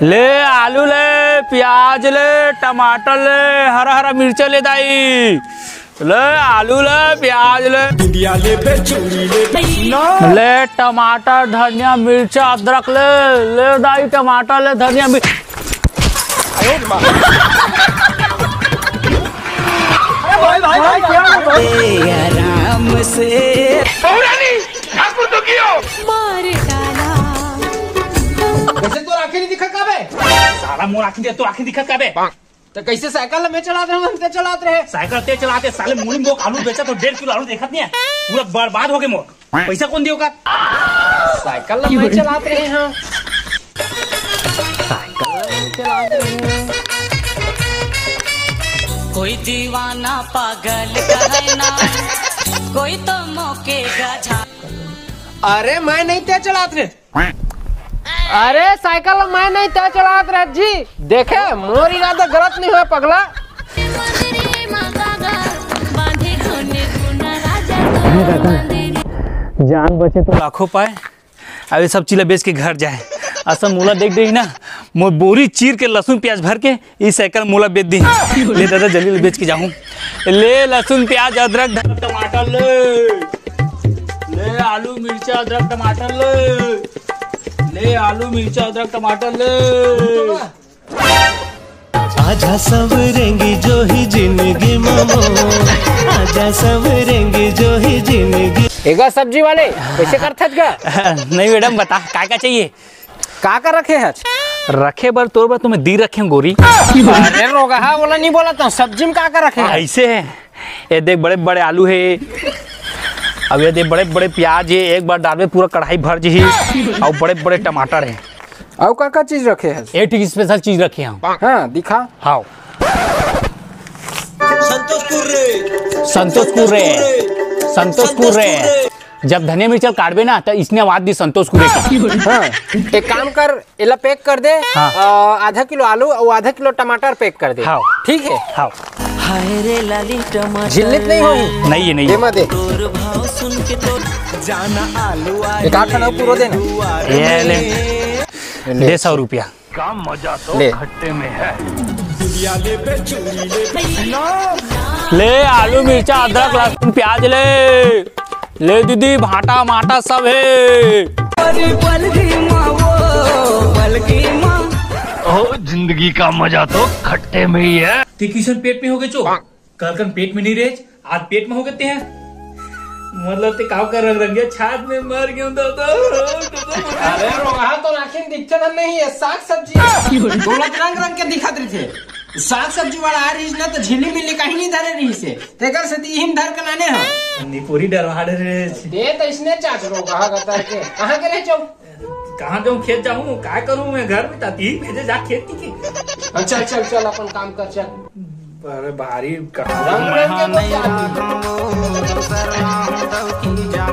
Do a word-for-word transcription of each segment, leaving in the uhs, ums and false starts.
ले आलू ले, प्याज ले, टमाटर ले, हरा हरा मिर्चा ले दाई। ले आलू ले, प्याज ले। बिंदिया ले बे, चूड़ी ले बे, ना। ले टमाटर, धनिया, मिर्चा, अदरक ले। ले दाई टमाटर ले, धनिया, मिर्च। ए, आराम से। मार डाला। वैसे तोर आँखी नहीं दिखत का बे? साला मोर आँखी दे, तोर आँखी दिखत का बे? तो कैसे साइकिल में चलात रहे, हम ते चलात रहे? साइकिल ते चलाते, साले मुड़ी मोक आलू बेचा तो डेढ़ किलो आलू देखत नहीं है, पूरा बर्बाद हो गए मोर। पैसा कौन दियो का? साइकिल में चलात रहे हैं। साइकिल में चलात रहे हैं। कोई दीवाना पागल कहै ना, कोई तो मौके गझा। अरे मैं नहीं ते चलात रहे। अरे साइकिल मैं नहीं ते चलात रहे जी। देखे मोर इरादा गलत नहीं हुआ पगला। जान बचे तो लाखों पाए। अब ये सब चीला बेच के घर जाए। असल मोला देख देही ना, मोर बोरी चीर के लहसुन प्याज भर के ई साइकिल मोला बेच दी। ले दादा जल्दी ले बेच के जाहूँ। ले लहसुन प्याज अदरक धनिया टमाटर ले। ले आलू मिर्चा अदरक टमाटर ले। ले आलू मिर्चा अदरक टमाटर ले। आजा संवरेंगी जो ही जिंदगी मामो, आजा संवरेंगी जो ही जिंदगी। एगा सब्जी वाले, कैसे करथस गा? नहीं मैडम, बता का का चाहिए? का का रखे हच? रखे बर तोर बर तुम्हें दी रखे गोरी। अरे रोगहा, बोला नहीं बोला तो सब्जी में का का रखे हच? ऐसे है, ये देख बड़े बड़े आलू है, अब ये देख बड़े बड़े प्याज है, एक बार डालबे पूरा कढ़ाई भर जी, और बड़े बड़े टमाटर है। अउ का का चीज रखे है? एक ठिक स्पेशल चीज रखे हैं। हाँ, दिखा। हाँ। संतोष कुर्रे। संतोष कुर्रे। संतोष कुर्रे। जब धनिया मिर्चा काटबे ना, तो इसने आवाज दी संतोष कुर्रे की। हाँ, एक काम कर, एला पैक कर दे। हाँ। अ, आधा किलो आलू और आधा किलो टमाटर पैक कर दे। हाँ। ठीक है। हाँ। हाय रे लाली टमाटर। झिल्लित नहीं होही। नहीं है, नहीं है। एमा दे। तोर भाव सुन के तो जाना आलू एक आठ आना पूरा देना। ये ले। ले। दे सौ रुपया। का मजा तो ले। खट्टे में है। ले आलू, मिर्चा, अदरक, लहसुन, प्याज ले। ले दीदी, भाटा माटा सब है। अरे बलगी माँ वो, बलगी माँ। ओ, जिंदगी का मजा तो खट्टे में ही है। ते किसन पेट में हो गए चो? कल कन पेट में नहीं रहे, आज पेट में हो गए ते हैं। मतलब ते काव कर रंग रंगे छात में मर गयो दादा। अरे रोहा तो आँखी में दिखते ना नहीं है, साग सब्जी। दौलत रंग रंग के दिखत रही थे। साग सब्जी वाला आ रही ना तो झिल्ली मिल्ली कहीं नहीं धरे रही से। तेकर से ती हिम धर के लाने हो। निपोरी डरवाड़ रे। दे तो इसने चाच रोहा गतर के। कहाँ के रहे चो? कहाँ जाऊँ, खेत जाऊँ, काय करूँ मैं घर में, ताती भेजे जा खेत की। हाँ, चल, चल, चल, अपन काम कर, चल। अरे भारी काम। रंग रंग के तो क्या?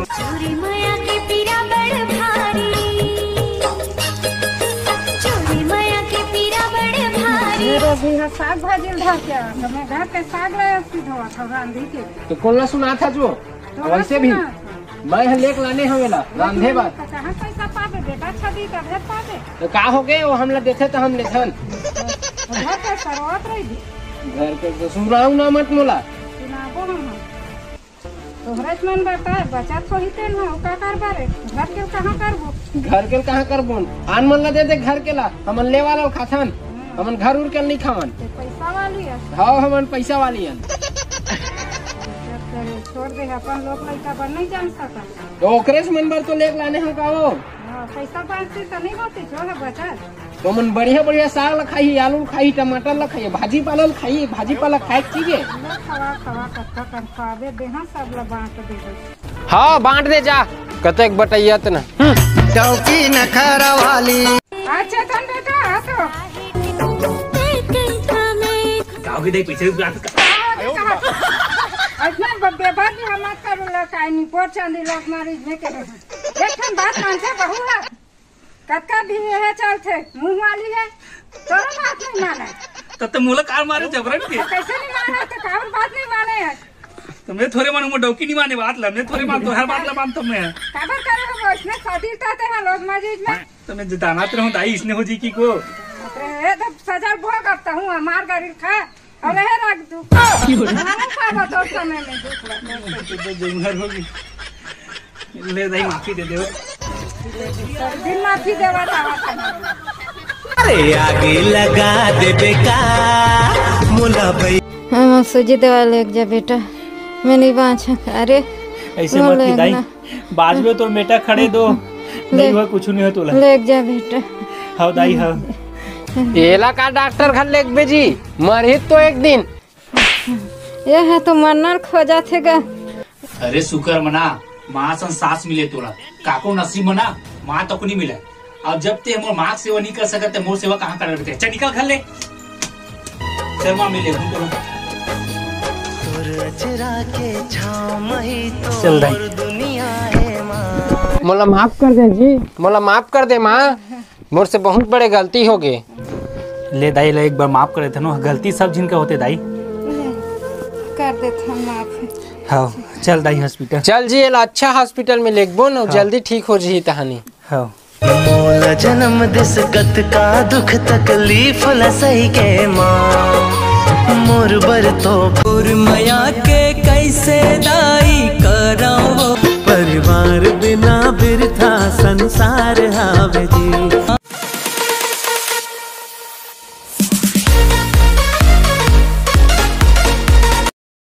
चूरी मया के पीरा बड़ भारी, चूरी मया के पीरा बड़ भारी। ये रोज यहाँ साग भाजी धर के आ, तो मैं घर के साग लाया, उसकी धोआ था, रांधी के। तो कौन ला सुना था जो? तो वैसे भी सुना। मैं ह लेके लाने हवे ला, रांधे बर। तो कहाँ पैसा पाबे बेटा, छदी तभे पाबे। तो का हो गए, वो हमला देथे तो हम लेथन। घर के सरोत रही थी। घर के तो सुनाऊ ना मत मोला। सुनाबो हम। तोहरे मन बता, बचत होही तेन ह, का कर बारे? घर के कहाँ करबो? घर के कहाँ करबो? आन मन ला दे दे घर के ला, हमन लेवा ला खाथन। हमन घर उर के नहीं खावन। ते पैसा वाली है। हाँ, हमन पैसा वाली हन। छोड़ दे, अपन लोग लइका बर नहीं जान सकत। तो ओकरे से मन बर तो लेके लाने हम का वो। हाँ, पैसा बांचते तो नहीं होते, जो है बचत। तो मन बढ़िया बढ़िया साग ला खाई, आलू ला खाई, टमाटर ला खाई, भाजी पाला ला खाई, भाजी पाला खाए के चीज है। ला खवा खवा कत्ता कन खावे दे, हाँ, सब ला बांट दे दे। हाँ, बांट दे जा, कतेक बटैया तना। हम्म। डौकी नखरा वाली। अच्छा, तन बेटा, आ तो। गाँव की देख पीछे भी बात कर। इतना ब-, बेबाक भी हम मत करो, ला काहे नहीं, पोर चांदी लोग मारी में के। एक ठन बात मानथे बहू है, कतका भी ये है चलथे, मुंह वाली है, तोरो बात नहीं माने। तब तो मोला कार मारे जबरन के। तो कैसे नहीं माने, तो काबर बात नहीं माने है? तो मैं थोड़े मानूं, वो डौकी नहीं माने बात ला, मैं थोड़े मान, तो हर बात ला मानता मैं। काबर करे हो, इसमें शादी करते हैं लोग मस्जिद में। तो मैं जिताना तो रहूं, दाई इसने हो जी की को। सजा भोगत हूँ, हमार गाड़ी खा, अब हे रख दू। हम का बतो समय में दुख बा। तो जंगल होगी। ले दाई, माफी दे दे। दिन माफी देवा था। अरे आगे लगा दे बेटा, मोला भाई। हाँ, सूजी दवा लेके जा बेटा, मैं नहीं बाँच। अरे ऐसे मत की दाई, बाजबे तोर बेटा खड़े दो। नहीं हुआ, कुछ नहीं हो तोला। लेके जा बेटा। हाँ दाई, हाँ। एला का डॉक्टर घर लेके बेजी, मरही तो एक दिन। ये है तो मरना खोजा थे गा। अरे शुक्र मना, माँ सन सास मिले तोला। काको नसीब मना, माँ तक नहीं मिला। अब जब ते मोर माँ के सेवा नहीं कर सकते, मोर सेवा कहाँ कर सकते? चल निकल घर ले। चल माँ मिले हम तोला। चल दाई। मोला माफ कर दे जी, मोला माफ कर दे माँ, मोर से बहुत बड़े गलती हो गए। ले दाई, ले एक बार माफ कर देते ना, गलती सब झिन का होते दाई। कर देते हम माफ। हाँ, चल दाई हॉस्पिटल। चल जी, एला अच्छा हॉस्पिटल में लेगबो न, हाँ। जल्दी ठीक हो जही तहानी। हाँ। मोला जन्म दिस कतका दुख तकलीफ ल सही के माँ, मोर बर तो मोर मया के कैसे दाई करव। परिवार बिना बिरथा संसार हावे जी।